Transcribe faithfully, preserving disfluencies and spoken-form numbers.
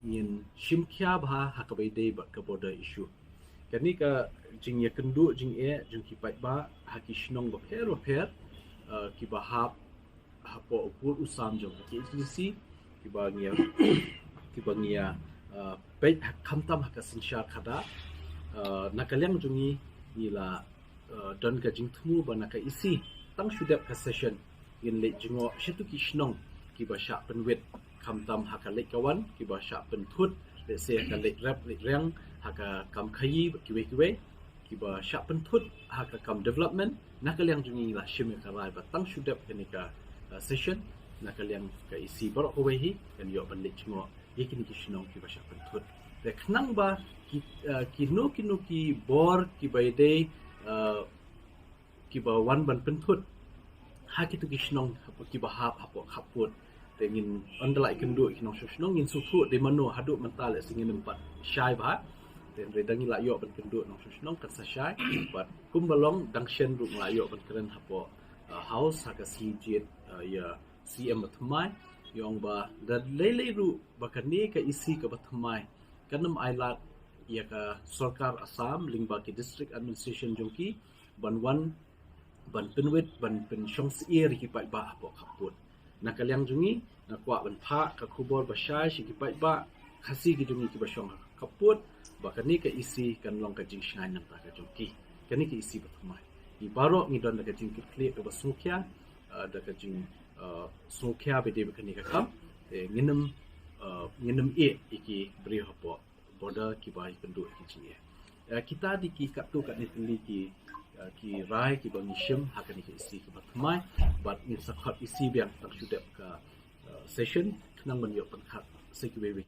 ngin shim khia bha ha kaba ïadei bad ka border issue. Kane ka jingïakynduh jingeh jong ki paidbah ha ki shnong bapher bapher, uh, kiba hap hapoh u pud u sam jong ka KHADC, kiba ngi ïa, kiba ngi ïa, uh, peit ha khamtam ha ka synshar khadar, uh, na ka liang jong ngi ngi la, uh, don ka jingthmu ba na ka EC tang shu dep ka session ngin leit jngoh shato ki shnong kiba shah pynwit khamtam ha ka leit ka wan, kiba shah pynthut, lehse ha ka leit rep leit reng, ha ka kam khaïi bad kiwei kiwei, kiba shah pynthut ha ka kam development. Na ka liang jong ngi la shim ïa ka rai ba tang shu dep kane ka, uh, session, na ka liang ka EC baroh kawei hi kan ïoh ban leit jngoh ïa kine ki shnong kiba shah pynthut. Te khnang ba ki, uh, kino kino ki bor kiba ïadei, uh, kiba wan ban pynthut ha kito ki shnong hapoh, kiba hap hapoh khappud. Te ngin ynda la ïakynduh ki nongshong shnong ngin sngewthuh dei mano. Haduh mynta lehse ngin ym pat shai bha. Te hynrei da ngi la ïoh ban kynduh nongshong shnong kan sa shai. Bad kumba long dang shen ruh ngi la ïoh ban kren hapoh, uh, House ha ka sngi jied, uh, ïa CM bathymmai, ïa ong ba da lei lei ruh ba kane ka EC kaba thymmai kan ym ailad ïa ka sorkar Assam lyngba ki district administration jong ki ban wan ban pynwit ban pynshong syier ïa ki paidbah hapoh khappud. Na ka liang jong ngi nga kwah ban phah ka khubor ba shai sha ki paidbah Khasi ki jong ngi kiba shong ha khappud ba kane ka EC kan long ka jingshngaiñ nangta ka jong ki. Kane ka EC bathymmai, ngi baroh ngi don da ka jingkitkhlieh kaba sngewkhia, uh, da ka jing, uh, sngewkhia ba dei ba kane ka kam. Te ngin ym, uh, ngin ym ïeh ïa ki briew hapoh border kiba ïakynduh ïa ki jingeh. Uh, kita dei ki katto katne tylli ki, uh, ki rai kiba ngi shim ha kane ka EC kaba thymmai. Bad ngin sa khot EC biang tang shu dep ka, uh, session khnang ban ïoh pynkhat sa kiwei wei.